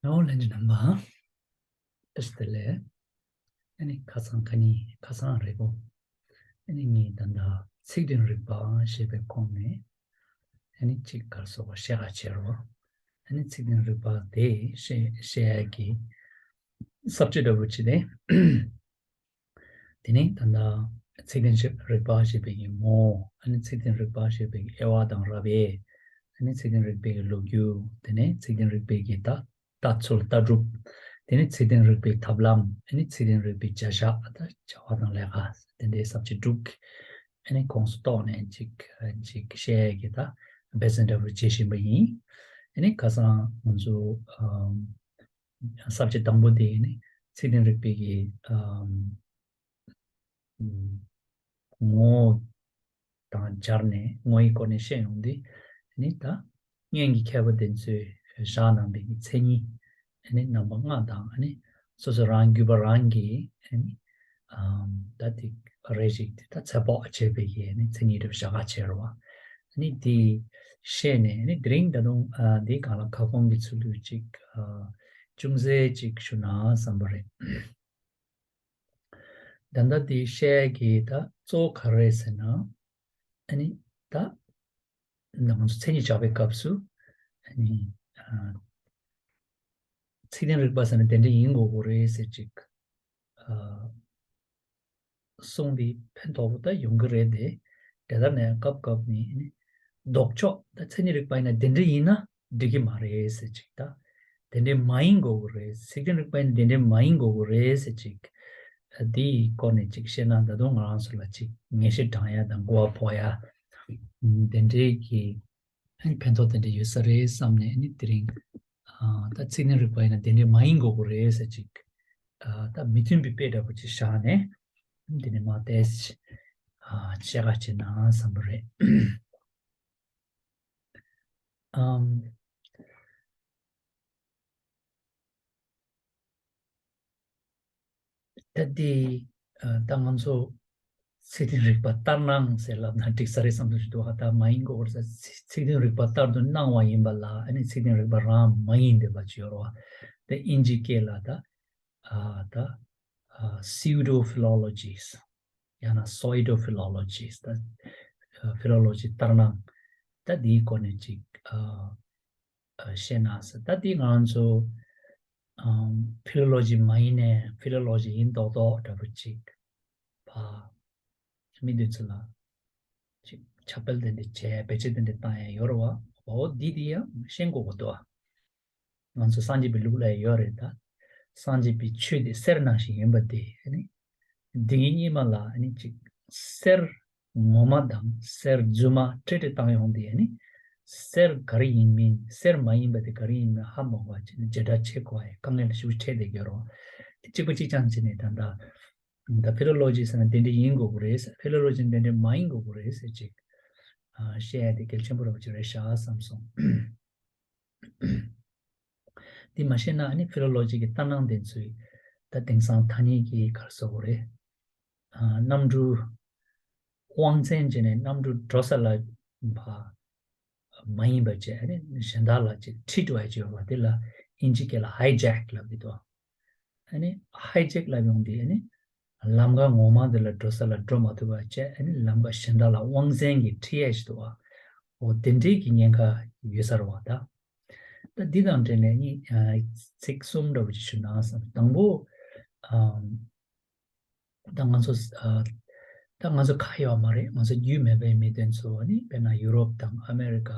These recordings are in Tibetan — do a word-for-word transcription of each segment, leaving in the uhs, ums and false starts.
ཡང་ལྷན་རྒྱས་རྣམ་པ། བཀྲ་ཤིས་བདེ་ལེགས། ཨ་ནི་ཁ་སང་ཁ་ཉིན་ཁ་སང་རེད་གོ། ཨ་ནི་ངས་ད་ལྟ་ཚིག་དོན་རིག་པ་ཞེས་པའི་ཁོངས་ནས་ཨ་ནི་གཅིག་གར་སོགས་པ་བཤད་ག་བྱེད་རོགས། ཨ་ནི་ཚིག་དོན་རིག་པ་དེ་བཤད་བཤད་ཡ་གི་སབ་ཇེག་འདྲ་བོ་ཅིག་དེ། དེ་ནས་ད་ལྟ་ཚིག་དོན་རིག་པ་ཞེས་པའི་གི་ངོ་བོ། ཨ་ནི་ཚིག་དོན་རིག་པ་ཞེས་པའི་གི་དབྱེ་བ་དང་རབ་དབྱེ། ཨ་ནི་ཚིག་དོན་རིག་པའི་གི་ལོ་རྒྱུས། དེ་ནས་ཚིག་དོན་རིག་པའི་གི་ད་ལྟ་ཚུལ་ལྟ་གྲུབ། དེ་ནས་ཚིག་དོན་རིག་པའི་ཐབས་ལམ། ཨ་ནི་ཚིག་དོན་རིག་པའི་བྱ་བཞག་ད་བྱ་བ་དང་ལས་ཀ། དེ་འདྲའི་སབ་ཇེག་དྲུག་ཨ་ནི་ཁོངས་སུ་གཏོགས་ནས་ཅིག་ཅིག་བཤད་ཡ་གི་ད་འབད་བརྩོན་འདྲ་བོ་བྱེད་བཞིན་པ་ཡིན། ཨ་ནི་ཁ་སང་ང་ཚོ་ཨམ། སབ་ཇེག་དང་པོ་དེ་ནི་ཚིག་དོན་རིག་པའི་གི་ཨམ། ངོ་བོ་དང་སྦྱར་ནས་ངོ་བོའི་སྐོར་ནས་བཤད་ཡོང་དུས་ནི་ད་སྔོན་གྱི་མཁས་པ་དེ་ཚོས་བཞག་གནང་པའི་གི་མཚན་ཉིད་ནི་རྣམ་པ་ལྔ་དང་ནི་སོ་སོ་རང་རྒྱུད་པ་རང་གི་ནི་ཨམ། ད་དེ་རེ་ཞིག་དེ་ད་ཚོད་དཔག་བྱས་པའི་གི་ནི་མཚན་ཉིད་རེ་བཞག་ག་བྱས་རོགས། ནི་དེ་བཤད་ནས་ནི་དེ་རིང་ད་དུང་ཨ། དེའི་སྒང་ལ་ཁ་སྐོང་གི་ཚུལ་དུ་ཅིག་ཨ། ཅུང་ཟད་ཅིག་ཞུ་ན་བསམ་པ་རེད། ད་ལྟ་དེ་བཤད་ཀྱི་ད་གཙོ་བོ་ག་རེ་རེད་ཟེར་ན། ཨ་ནི་ད་ང་ཚོ་མཚན་ཉིད་བཞག་པའི་སྐབས་སུ་ཨ་ནི་ཨ། ཚིག་དོན་རིག་པ་ཟེར་ན་དེ་འདྲ་ཡིན་དགོས་དགོས་རེད་ཟེར་ཅིག་ཨ། གསུངས་པའི་ཕན་ཐོགས་པོ་ད་ཡོང་གི་རེད་དེ། དེ་ལྟར་ནས་སྐབས་སྐབས་ནས་ནི་ལྡོག་ཕྱོགས་ད་མཚན་ཉིད་རིག་པ་ཡིན་ན་དེ་འདྲ་ཡིན་ན་འགྲིག་གི་མ་རེད་ཟེར་ཅིག་ད་དེ་འདྲ་མ་ཡིན་དགོས་དགོས་རེད། ཚིག་དོན་རིག་པ་ཡིན་ན་དེ་འདྲ་མ་ཡིན་དགོས་དགོས་རེད་ཟེར་ཅིག་ཨ། དེའི་སྐོར་ནས་ཅིག་བཤད་ན་ད་དུང་ང་རང་ཚོ་ལ་ཅིག་ངེས་ཤེས་སྦྲང་ཡ་དང་གོ་བ་ཕོག་ཡ་དེ་འདྲའི་གི་ཨ་ནི་ཕན་ཐོགས་དེ་འདྲ་ཡོད་ས་རེད་བསམ་ནས་ཨ་ནི་དེ་རིང་ཨ། ད་ཚིག་དོན་རིག་པ་ཡིན་ན་དེ་འདྲ་མ་ཡིན་དགོས་དགོས་རེད་ཟེར་ཅིག་ཨ། ད་མི་མཐུན་པའི་དཔེ་འདྲ་པོ་ཅིག་བཞག་ནས་དེ་ནས་མ་ཏོག་ཙམ་ཨ། བཤད་ག་བྱེད་ན་བསམ་པ་རེད། ཨམ། ད་དེ་ཨ། ད་ང་ཚོ་ཚིག་དོན་རིག་པ་ལྟར་སྣང་ཟེར་ལབ་ན་འགྲིག་ས་རེད་བསམ་བསྡད་ཀྱི་འདུག་ཨ། ད་མ་ཡིན་དགོས་པར་ཚིག་དོན་རིག་པ་ལྟར་དུ་སྣང་བ་ཡིན་པ་ལ་ཨ་ནི་ཚིག་དོན་རིག་པ་རང་མ་ཡིན་བསྡད་པ་ཅིག་ཡོད་རེད་བ། དེ་དབྱིན་ཇིའི་སྐད་ལ་ད་ཨ། ད་ཨ། pseudo philologies ཡང་ན་pseudo philologies ད་ཨ། ཕི་ལོ་ལོ་ཇི་ལྟར་སྣང་ད་འདིའི་སྐོར་ནས་ཅིག་ཨ། ཨ། བཤད་ན་ཟེར། ད་འདི་ང་ཚོ་ཨམ། ཕི་ལོ་ལོ་ཇི་མ་ཡིན་ནའི་ཕི་ལོ་ལོ་ཇི་ཡིན་མདོག་མདོག་འདྲ་པོ་ཅིག་ཕ་མི་འདི་ཚོ་ལ་ཅིག་ཁྱབ་སྤེལ་དེ་འདྲ་བྱས་བེད་སྤྱོད་དེ་འདྲ་བཏང་ཡ་ཡོད་རེད་བ། འོ་འདི་དེ་ཡང་ཤེས་དགོས་པ་འདུག་ཨ། ང་ཚོ་སངས་རྒྱས་པའི་ལུགས་ལ་ཡོད་རེད་ད། སངས་རྒྱས་པའི་ཆོས་དེ་གསེར་ནང་བཞིན་ཡིན་པ་དེ་ནི། འདི་གཉིས་མ་ལ་ནི་ཅིག་གསེར་ངོ་མ་དང་གསེར་རྫུན་མ་སྤྲེལ་སྤྲེལ་བཏང་ཡོང་དེ་ནི། གསེར་ག་རེ་ཡིན་མིན་གསེར་མ་ཡིན་པ་དེ་ག་རེ་ཡིན་མིན་ཧ་མ་གོ་བ་བྱས་ནས་བརྗེ་བྲག་བྱེད་དགོས་པའི་དཀའ་ངལ་ཞིག་འཕྲད་བསྡད་ཀྱི་ཡོད་རེད། དེ་གཅིག་པ་གཅིག་རྐྱང་བྱས་ནས་ད་ལྟ་ད་ཕི་ལོ་ལོ་ཇི་ཟེར་ན་དེ་འདྲ་ཡིན་དགོས་ཀྱི་རེད་ཟེར། ཕི་ལོ་ལོ་ཇི་དེ་འདྲ་མ་ཡིན་དགོས་ཀྱི་རེད་ཟེར་ཅིག་ཨ། བཤད་ཡ་དེ་གལ་ཆེན་པོ་རེད་པ་ཅིག་རེད་ཤག་བསམ་སོང་། འདི་མ་ཤེས་ན་ཨ་ནི་ཕི་ལོ་ལོ་ཇི་གི་ལྟར་སྣང་དེ་ཚོས་ད་དེང་སང་ཐ་སྙད་ཀྱི་ག་རེ་ཟེར་དགོས་རེད། ཨ། གནམ་གྲུ་དབང་བཙན་བྱས་ནས་གནམ་གྲུ་འགྲོ་ས་ལ་ཕ་མ་ཡིན་པ་བྱས་ཨ་ནི་གཞན་དག་ལ་ཅིག་ཁྲིད་འགྲོ་ཡ་ཅིག་ཡོད་པ་དེ་ལ་དབྱིན་ཇི་སྐད་ལ་hijack་ལབ་ཀྱི་འདུག་ཨ་ནི་hijack་ལབ་ཡོང་དུས་ཨ་ནི་ལམ་ཁ་ངོ་མ་འདི་ལ་འགྲོ་ས་ལ་འགྲོ་མ་ཐུབ་པ་བྱས་ཨ་ནི་ལམ་ཁ་གཞན་དག་ལ་དབང་བཙན་གྱིས་ཁྲིད་ཡས་ཞིག་འདུག་བ། འོ་དེ་འདྲའི་གི་ཉེན་ཁ་ཡོད་ས་རེད་བ་ད། ད་འདི་དང་འབྲེལ་ནས་ནི་ཚིག་གསུམ་འདྲ་པོ་ཅིག་ཞུ་ན་བསམ། དང་པོ་ཨམ། ད་ང་ཚོ་ཨ། ད་ང་ཚོ་ཁ་ཡོད་མ་རེད། ང་ཚོ་རྒྱུས་མེད་པའི་མི་དེ་ཚོ་ནི་དཔེར་ན་ཡུ་རོབ་དང་ཨ་མེ་རི་ཀ་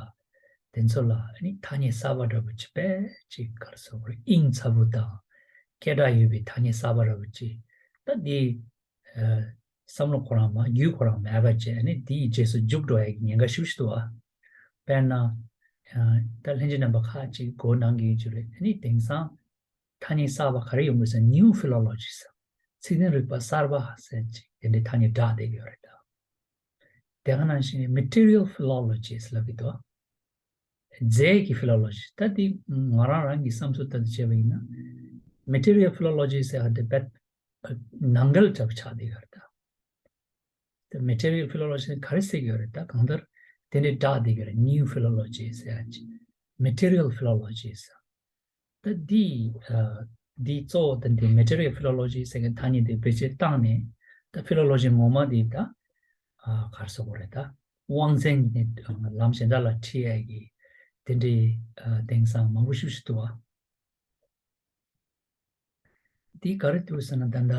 དེ་ཚོ་ལ་ནི་ཐ་སྙད་གསར་པ་འདྲ་པོ་ཅིག་དཔེ་ཅིག་ག་རེ་ཟེར་དགོས་རེད། དབྱིངས་ཚ་པོ་དང་སྐད་གྲགས་ཡོད་པའི་ཐ་སྙད་གསར་པ་འདྲ་པོ་ཅིག་ད་འདི་ཨ། བསམ་བློ་ཁོ་རང་མ་རྒྱུས་ཁོ་རང་མེད་པ་བྱས་ནི་དེའི་རྗེས་སུ་རྒྱུགས་འགྲོ་ཡ་གི་ཉེན་ཁ་ཞེ་པོ་ཅིག་འདུག་ཨ། དཔེར་ན་ཨ། ད་ལྷན་རྒྱས་རྣམ་པ་ཁག་ཅིག་གོ་གནང་གི་ཡོད་ཀྱི་རེད། ནི་དེང་སང་ཐ་སྙད་གསར་པ་ག་རེ་ཡོང་གི་ཟེར། new philologies ཚིག་དོན་རིག་པ་གསར་པ་ཟེར་ཅིག་དེ་འདྲའི་ཐ་སྙད་བསྒྲགས་བསྡད་ཀྱི་ཡོད་རེད་ད། དེ་ག་ནང་བཞིན་material philologies ལབ་ཀྱི་འདུག་རྫས་ཀྱི་ཕི་ལོ་ལོ་ཇི། ད་འདི་ང་རང་རང་གི་བསམ་ཚུལ་ལྟར་དུ་བྱས་པ་ཡིན་ན། material philology ཟེར་བ་འདི་རྦད་ནང་འགལ་འདྲ་པོ་ཆགས་བསྡད་ཡོད་རེད་ད། ད་material philology ག་རེ་ཟེར་གྱི་ཡོད་རེད་ད། གང་ལྟར་དེ་འདྲའི་བསྒྲགས་བསྡད་ཀྱི་རེད། new philology ཟེར་ཡ་ཅིག material philology ཟེར། ད་འདི་ཨ་འདི་གཙོ་བོ་ད་འདི་མེ་ཊི་རི་ཡལ་ཕི་ལོ་ལོ་ཇི་ཟེར་མཁན་ཐ་སྙད་དེ་བེད་སྤྱོད་བཏང་ནས། ད་ཕི་ལོ་ལོ་ཇི་ངོ་མ་འདི་ད་ཨ་ག་རེ་ཟེར་དགོས་རེད། ད་དབང་འཛིན་ནས་ལམ་གཞན་དག་ལ་ཁྲིད་ཡ་གི་དེ་འདྲའི་ཨ་དེང་སང་མང་པོ་ཞིག་ཞིག་འདུག་བ། འདི་ག་རེ་འདུག་ཟེར་ན། ད་ལྟ་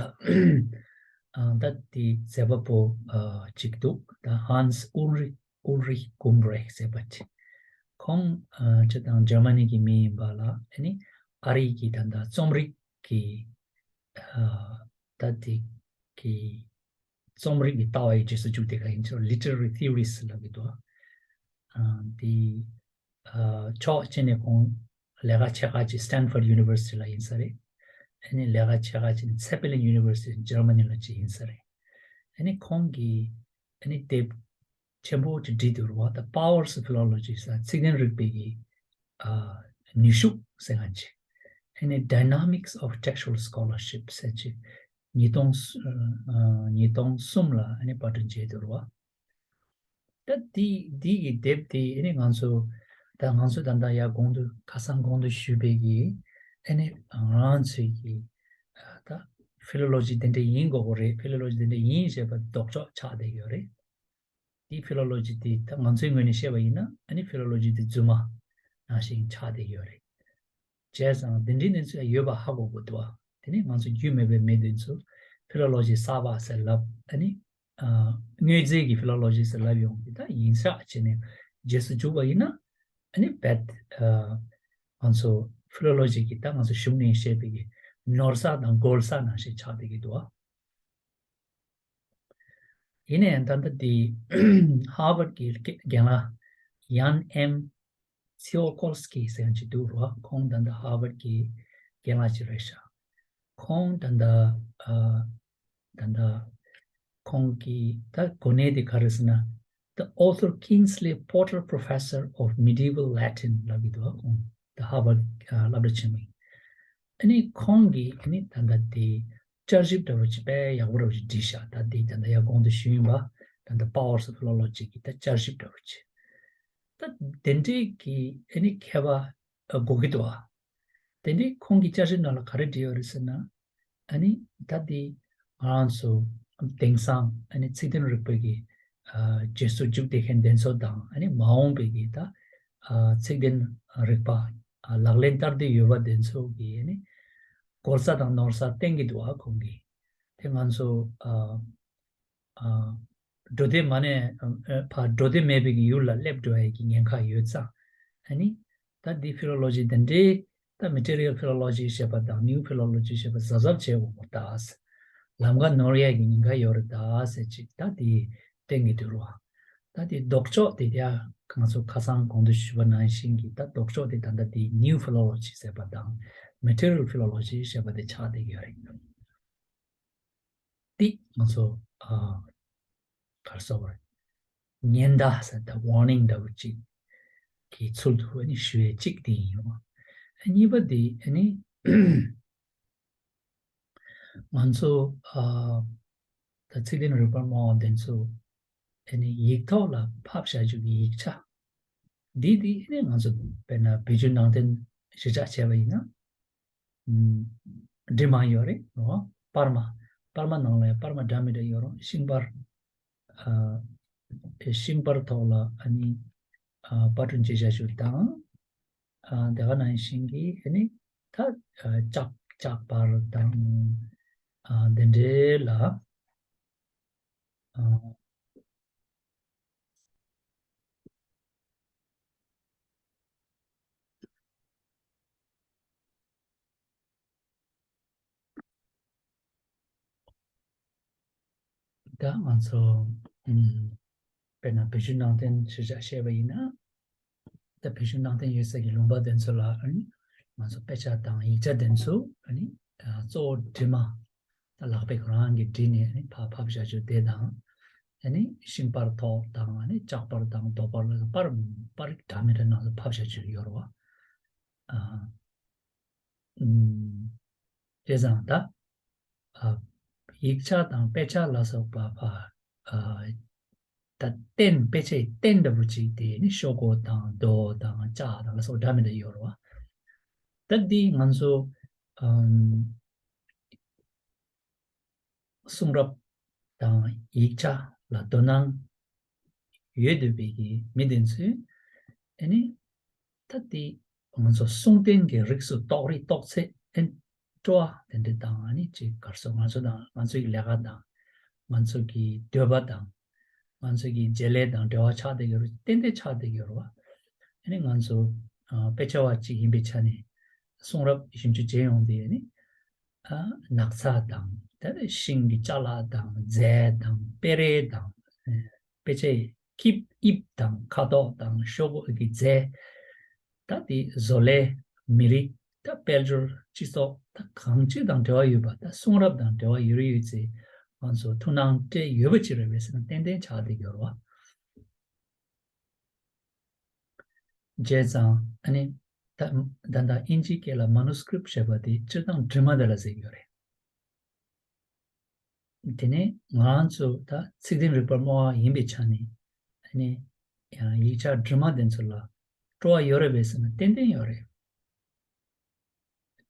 ཨ་ད་འདི་མཛད་པ་པོ་ཨ་གཅིག་འདུག་ད་Hans Ulrich Ulrich Gumbrich ཟེར་བ་ཅིག་ཁོང་ཨ་སྤྱིར་བཏང་འཇར་མ་ནི་གི་མི་ཡིན་པ་ལ། ཨ་ནི་ཨ་རི་གི་ད་ལྟ་རྩོམ་རིག་གི་ཨ་ད་འདི་གི་རྩོམ་རིག་གི་ལྟ་བ་ཡི་རྗེས་སུ་འཇུག་དེ་ག་ཡིན་ཕྱིར་literary theorist ལབ་ཀྱི་འདུག་ཨ་འདི་ཕྱོགས་གཅིག་ནས་ཁོང་ལས་ཀ་ཆེ་ཁག་ཅིག་Stanford University ལ་ཡིན་ས་རེད། ཨ་ནི་ལས་ཀ་ཆེ་ཁག་ཅིག་Zeppelin University Germany ལ་ཅིག་ཡིན་ས་རེད། ཨ་ནི་ཁོང་གིས་ཨ་ནི་དེབ་ཆེན་པོ་ཅིག་བྲིས་འདུག་རེད་བ། The Powers of Philology ཟེར། ཚིག་དོན་རིག་པའི་གི་ཨ་ནུས་ཤུགས་ཟེར་མཁན་ཅིག་ཨ་ནི་Dynamics of Textual Scholarship ཟེར་ཅིག་ཉིས་སྟོང་ཨ་ཉིས་སྟོང་གསུམ་ལ་ཨ་ནི་པར་སྐྲུན་བྱས་འདུག་རེད་བ། ད་འདི་འདི་གི་དེབ་དེ་ཨ་ནི་ང་ཚོ་ད་ང་ཚོ་ད་ལྟ་ཡར་གོང་དུ་ཁ་སང་གོང་དུ་ཞུས་པའི་གི་ཨ་ནི་ང་རང་ཚོའི་གི་ད་ཕི་ལོ་ལོ་ཇི་དེ་འདྲ་ཡིན་དགོས་ཀྱི་རེད། ཕི་ལོ་ལོ་ཇི་དེ་འདྲ་ཡིན་ཞེས་པ་ལྡོག་ཕྱོགས་ཆགས་བསྡད་ཡོད་རེད། དེ་ཕི་ལོ་ལོ་ཇི་དེ་ད་ང་ཚོའི་ངོས་ནས་བཤད་པ་ཡིན་ན། ཨ་ནི་ཕི་ལོ་ལོ་ཇི་དེ་རྫུན་མ་ནང་བཞིན་ཆགས་བསྡད་ཡོད་རེད། བྱས་ཙང་དེ་འདྲའི་གནས་ཚུལ་ཡོད་པ་ཧ་གོ་དགོས་འདུག་བ། དེ་ནས་ང་ཚོ་རྒྱུས་མེད་པའི་མི་དེ་ཚོ་ཕི་ལོ་ལོ་ཇི་གསར་པ་ཟེར་ལབ། ཨ་ནི་ཨ་དངོས་རྫས་ཀྱི་ཕི་ལོ་ལོ་ཇི་ཟེར་ལབ་ཡོང་གི། ད་ཡིན་ཤག་བྱས་ནས་རྗེས་སུ་འཇུག་པ་ཡིན་ན། ཨ་ནི་རྦད་ཨ་ང་ཚོ་ཕི་ལོ་ལོ་ཇི་གི་ད་ང་ཚོ་གཞུང་ནས་བཤད་པའི་གི་ནོར་ས་དང་རྒོལ་ས་ནང་བཞིན་ཆགས་བསྡད་ཀྱི་འདུག་བ། ཡིན་ནའི་ད་ལྟ་འདི་ཧར་ཝརཌ་ཀྱི་རྒན་ལགས་Jan M. Tsiolkovsky ཟེར་མཁན་ཅིག་འདུག་རེད་བ། ཁོང་ད་ལྟ་ཧར་ཝརཌ་ཀྱི་རྒན་ལགས་ཅིག་རེད་ཤག་ཁོང་ད་ལྟ་ཨ་ད་ལྟ་ཁོང་གི་ད་གོ་གནས་དེ་ག་རེ་ཟེར་ན། The Arthur Kingsley Porter Professor of Medieval Latin ལབ་ཀྱི་འདུག་བ། ཁོང་ད་ཧར་ཝརཌ་ཨ་སློབ་གྲྭ་ཆེན་མོ་ཡིན། ཨ་ནི་ཁོང་གིས་ཨ་ནི་ད་ལྟ་དེ་བསྐྱར་ཞིབ་འདྲ་བོ་ཅིག་དཔེ་ཡག་པོ་འདྲ་བོ་ཅིག་བྲིས་ཤག་ད་དེ་ད་ལྟ་ཡར་གོང་དུ་ཞུས་ཡིན་པ། ད་ལྟ་Powers of Philology གི་ད་བསྐྱར་ཞིབ་འདྲ་བོ་ཅིག་ད་དེ་འདྲའི་གི་ཨ་ནི་མཁས་པ་ཨ་དགོས་ཀྱི་འདུག་ཨ། དེ་འདྲའི་ཁོང་གི་བསྐྱར་ཞིབ་ནང་ལ་ག་རེ་བྲིས་ཡོད་རེད་ཟེར་ན། ཨ་ནི་ད་དེ་ང་རང་ཚོ་དེང་སང་ཨ་ནི་ཚིག་དོན་རིག་པའི་གི་ཨ་རྗེས་སུ་འཇུག་བསྡད་མཁན་དེ་ཚོ་དང་། ཨ་ནི་མ་འོངས་པའི་གི་ད་ཨ་ཚིག་དོན་རིག་པ་ཨ་ལག་ལེན་བསྟར་བསྡད་ཡོད་པ་དེ་ཚོ་གི་ཨ་ནི་རྒོལ་ས་དང་ནོར་ས་བསྟན་གྱི་འདུག་ཨ། ཁོང་གིས་དེ་ང་ཚོ་ཨ་ཨ་འགྲོ་བདེ་མ་ནས་ཨ་ཕར་འགྲོ་བདེ་མེད་པའི་གི་ཡུལ་ལ་སླེབས་འགྲོ་ཡ་གི་ཉེན་ཁ་ཡོད་ཙང་། ཨ་ནི་ད་འདི་ཕི་ལོ་ལོ་ཇི་དེ་འདྲའི་ད་Material Philology ཞེས་པ་དང་New Philology ཞེས་པ་གཟབ་གཟབ་བྱེད་དགོས་པ་ད། ལམ་ཁ་ནོར་ཡ་གི་ཉེན་ཁ་ཡོད་རེད་ད་ཟེར་ཅིག་ད་དེ་བསྟན་གྱི་འདུག་རོ། ད་དེ་ལྡོག་ཕྱོགས་དེ་ཡ་ང་ཚོ་ཁ་སང་གོང་དུ་ཞུས་པ་ནང་བཞིན་གྱི་ད་ལྡོག་ཕྱོགས་དེ་ད་ལྟ་དེ་New Philology ཟེར་བ་དང་Material Philology ཞེས་པ་དེ་ཆགས་བསྡད་ཀྱི་ཡོད་རེད། འདི་ང་ཚོ་ཨ་ག་རེ་ཟེར་དགོས་རེད། ཉེན་བརྡ་ཟེར་ད་warning འདྲ་བོ་ཅིག་གི་ཚུལ་དུ་ཨ་ནི་ཞུ་ཡས་གཅིག་དེ་ཡིན་རོ། ཨ་གཉིས་པ་དེ་ཨ་ནི་ང་ཚོ་ཨ་ད་ཚིག་དོན་རིག་པ་སྨྲ་བ་དེ་ཚོ་ཨ་ནི་ཡིག་ཐོག་ལ་ཕབ་བཞག་རྒྱུ་གི་ཡིག་ཆ་འདི་དེ་ཨ་ནི་ང་ཚོ་དཔེར་ན་བོད་བརྒྱུད་ནང་བསྟན་གཞིར་བཞག་བྱས་པ་ཡིན་ན། ཨུམ། འབྲི་མ་ཡོད་རེད་རོ། པར་མ། པར་མ་ནང་ལ་ཡང་པར་མ་འདྲ་མི་འདྲ་ཡོད་རོ། ཤིང་པར། ཨ། ཤིང་པར་ཐོག་ལ་ཨ་ནི། ཨ། པར་སྐྲུན་བྱེད་བྱ་ཞུ་དང་། ཨ། དེ་ག་ནང་བཞིན་གྱི་ཨ་ནི། ད། ཨ། ལྕགས་ལྕགས་པར་དང་། ཨ། འདི་འདྲའི་ལ། ཨ། ད་ང་ཚོ་ཨུམ། དཔེར་ན་བོད་བརྒྱུད་ནང་བསྟན་གཞིར་བཞག་བཤད་པ་ཡིན་ན། ད་བོད་བརྒྱུད་ནང་བསྟན་ཡོད་ས་ཀྱི་ལུང་པ་དེ་ཚོ་ལ་ཨ་ནི་ང་ཚོ་དཔེ་ཆ་དང་ཡིག་ཆ་དེ་ཚོ་ཨ་ནི་གཙོ་བོ་འབྲི་མ། ད་ལག་པས་རང་གིས་བྲིས་ནས་ཨ་ནི་ཕར་ཕབ་བཞག་རྒྱུ་དེ་དང་། ཨ་ནི་ཤིང་པར་ཐོག་དང་ཨ་ནི་ལྕགས་པར་དང་རྡོ་པར་ལ་པར་པར་རིགས་འདྲ་མི་འདྲ་ནང་ལ་ཕབ་བཞག་རྒྱུ་ཡོད་རེད་བ། ཨ། ཨུམ། བྱས་ཙང་ད། ཨ། ཡིག་ཆ་དང་དཔེ་ཆ་ལ་སོགས་པ་ཕ། ཨ། ད་རྟེན་དཔེ་ཆའི་རྟེན་འདྲ་བོ་ཅིག་དེ་ནི་ཤོག་གུ་དང་རྡོ་དང་ལྕགས་དང་ལ་སོགས་འདྲ་མི་འདྲ་ཡོད་རེད་བ། ད་འདི་ང་ཚོ་ཨམ། གསུང་རབ་དང་ཡིག་ཆ་ལ་དོ་སྣང་ཡོད་འདོད་པའི་གི་མི་དེ་ཚོས་ཨ་ནི་ད་དེ་ང་ཚོ་གསུང་རྟེན་གྱི་རིགས་སུ་གཏོགས་རིགས་གཏོགས་ཚད་ཨ་ནི་སྤྲོ་བ་དེ་འདྲ་དང་ཨ་ནི་ཅིག་གར་སོང་ང་ཚོ་དང་ང་ཚོའི་ལས་ཀ་དང་ང་ཚོ་གི་འདོད་པ་དང་ང་ཚོ་གི་བརྗེ་ལས་དང་འབྲེལ་བ་ཆགས་བསྡད་ཀྱི་རེད། ཏན་ཏན་ཆགས་བསྡད་ཀྱི་རེད་བ། ཨ་ནི་ང་ཚོ་ཨ་དཔེ་ཆ་བ་གཅིག་ཡིན་པའི་ཆ་ནས་གསུང་རབ་ཞིབ་འཇུག་བྱེད་ཡོང་དུས་ཨ་ནི། ཨ་ནགས་ཚལ་དང་དེ་ནས་ཤིང་གི་ཅ་ལག་དང་རྫས་དང་སྤེ་ར་དང་ཨ་དཔེ་ཆའི་སྐྱིབས་དབྱིབས་དང་ཁ་དོག་དང་ཤོག་གུ་གི་རྫས། ད་དེ་བཟོ་ལས། མི་རིགས། ད་དཔལ་འབྱོར། སྤྱི་ཚོགས། ད་གང་ཅི་དང་འབྲེལ་བ་ཡོད་པ། ད་གསུང་རབ་དང་འབྲེལ་བ་ཡོད་རེད་ཡོད་ཚེ་ང་ཚོ་ཐུགས་སྣང་སྤྲད་ཡོད་པ་ཅིག་རེད་པས་ཟེར་ན་ཏན་ཏན་ཆགས་བསྡད་ཡོད་རེད་བ། བྱས་ཙང་ཨ་ནི་ད་ད་ལྟ་ཨིན་ཇིའི་སྐད་ལ་མ་ནུ་སི་ཀི་རིབ་ཞེས་པ་དེ་སྤྱིར་བཏང་འབྲི་མ་དེ་ལ་ཟེར་གྱི་ཡོད་རེད། དེ་ནས་ང་ཚོ་ད་ཚིག་དོན་རིག་པར་སྨྲ་བ་ཡིན་པའི་ཆ་ནས་ཨ་ནི་ཡང་ཡིག་ཆ་འབྲི་མ་དེ་ཚོ་ལ་སྤྲོ་བ་ཡོད་རེད་པས་ཟེར་ན་ཏན་ཏན་ཡོད་རེད།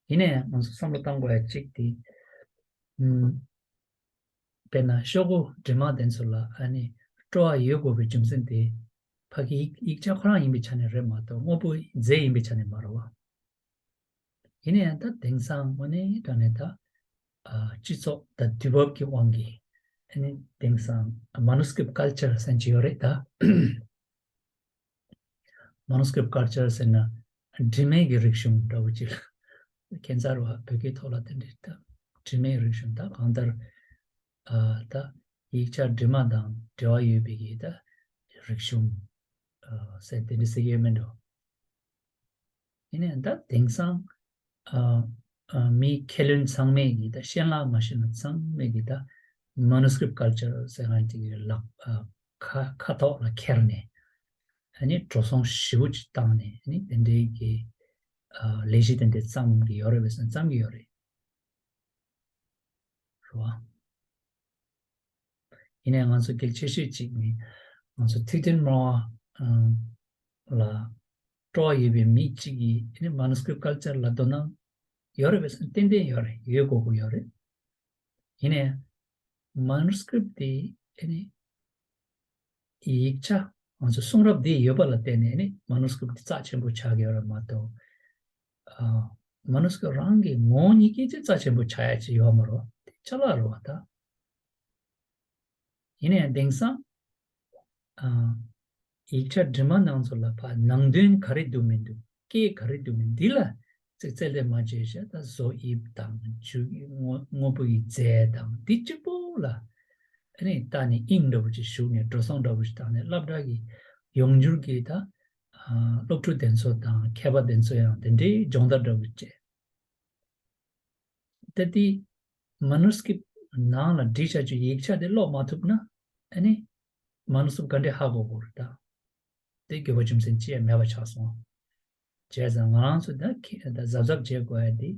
ཡིན་ནའི་ང་ཚོ་བསམ་བློ་བཏང་དགོས་ཡ་གཅིག་དེ། ཨུམ། དཔེར་ན་ཤོག་གུ་འབྲི་མ་དེ་ཚོ་ལ་ཨ་ནི་སྤྲོ་བ་ཡོད་དགོས་པའི་རྒྱུ་མཚན་དེ་ཕ་གི་ཡིག་ཡིག་ཆ་ཁོ་རང་ཡིན་པའི་ཆ་ནས་རེད་མ་གཏོགས་དངོས་པོ་རྫས་ཡིན་པའི་ཆ་ནས་མ་རེད་བ། ཡིན་ནའི་ད་དེང་སང་དངོས་གནས་དྲང་གནས་ད་ཨ་སྤྱི་ཚོགས་ད་དུས་བབ་ཀྱི་དབང་གིས་ཨ་ནི་དེང་སང་མ་ནུ་སི་ཀི་རིབ་ཀལ་ཅར་ཟེར་གྱི་ཡོད་རེད་ད། མ་ནུ་སི་ཀི་རིབ་ཀལ་ཅར་ཟེར་ན་འབྲི་མེད་ཀྱི་རིག་གཞུང་འདྲ་བོ་ཅིག་ལ། ཁྱད་མཚར་བ་བོད་སྐད་ཐོག་ལ་དེ་འདྲའི་ད་འབྲི་མེད་རིག་གཞུང་ད་གང་ལྟར་ཨ་ད་ཡིག་ཆ་འབྲི་མ་དང་འབྲེལ་བ་ཡོད་པའི་གི་ད་རིག་གཞུང་ཨ་ཟེར་དེ་འདྲ་ཟེར་གྱི་ཡོད་མེད་འགྲོ། ཡིན་ནའི་ད་དེང་སང་ཨ་ཨ་མི་མཁས་བླུན་ཚང་མས་ཀྱི་ད་ཤེས་ལག་མ་ཤེས་ན་ཚང་མས་ཀྱི་ད་མ་ནུ་སི་ཀི་རིབ་ཀལ་ཅར་ཟེར་མཁན་དེ་གི་ལག་ཨ་ཁ་ཁ་ཐོག་ལ་ཁྱེར་ནས་ཨ་ནི་འགྲོ་སོང་ཞེ་པོ་ཅིག་བཏང་ནས་ཨ་ནི་དེ་འདྲའི་གི་ཨ་ལས་གཞི་དེ་འདྲ་བརྩམས་ཀྱི་ཡོད་རེད་པས་ཟེར་ན་བརྩམས་ཀྱི་ཡོད་རེད། རེད་བ། ཡིན་ནའི་ང་ཚོ་གལ་ཆེ་ཤོས་གཅིག་ནི་ང་ཚོ་ཐུབ་བསྟན་སྨྲ་བ་ལ་སྤྲོ་བ་ཡོད་པའི་མི་གཅིག་གིས་ཨ་ནི་མ་ནུ་སི་ཀི་རིབ་ཀལ་ཅར་ལ་དོ་སྣང་ཡོད་རེད་པས་ཟེར་ན་ཏན་ཏན་ཡོད་རེད། ཡོད་དགོས་ཀྱི་ཡོད་རེད། ཡིན་ནའི་མ་ནུ་སི་ཀི་རིབ་དེ་ཨ་ནི་ཡིག་ཆ་ང་ཚོ་གསུང་རབ་འདི་ཡོད་པ་ལ་བརྟེན་ནས་ནི་མ་ནུ་སི་ཀི་རིབ་འདི་རྩ་ཆེན་པོ་ཆགས་ཀྱི་ཡོད་རེད་མ་གཏོགས། ཨ་མ་ནུ་སི་ཀི་རིབ་རང་གི་ངོ་བོ་ཉིད་ཀྱིས་ཅི་རྩ་ཆེན་པོ་ཆགས་ཡ་ཅིག་ཡོད་མ་རེད་བ། དེ་ཅ་ལག་རེད་བ་ད། ཡིན་ནའི་དེང་སང་ཨ་ཡིག་ཆ་འབྲི་མ་ནང་ཚོ་ལ་ཕ་ནང་དོན་ག་རེ་འདུག་མི་འདུག་སྐད་ག་རེ་འདུག་མི་འདི་ལ་ཚིག་རྩད་ལས་མ་བྱས་ཤག་ད་བཟོ་དབྱིབས་དང་ཆུ་དངོས་དངོས་པོ་ཡི་རྫས་དང་འདི་གཅིག་པོ་ལ་ཨ་ནི་ལྟ་ནས་དབྱིངས་འདྲ་བོ་ཅིག་ཞུགས་ནས་འགྲོ་སོང་འདྲ་བོ་ཞིག་བཏང་ནས་སློབ་གྲྭ་གི་ཡོང་འགྱུར་གྱི་ད་ཨ་སློབ་ཕྲུག་དེ་ཚོ་དང་མཁས་པ་དེ་ཚོ་ཡང་དེ་འདྲའི་སྦྱོང་བརྡར་འདྲ་བོ་བྱས། ད་དེ་མ་ནུ་སི་ཀི་རིབ་ནང་ལ་བྲིས་བྱ་རྒྱུ་ཡིག་ཆ་དེ་ཀློག་མ་ཐུབ་ན་ཨ་ནི་མ་ནུ་སི་ཀི་རིབ་ག་འདྲས་ཧ་གོ་དགོས་རེད་ད། དེ་དགོས་པ་རྒྱུ་མཚན་ཅི་ཡང་མེད་པ་ཆགས་སོང་། བྱས་ཙང་ང་རང་ཚོ་ད་ཁྱེད་ད་གཟབ་གཟབ་བྱེད་དགོས་ཡ་དེ་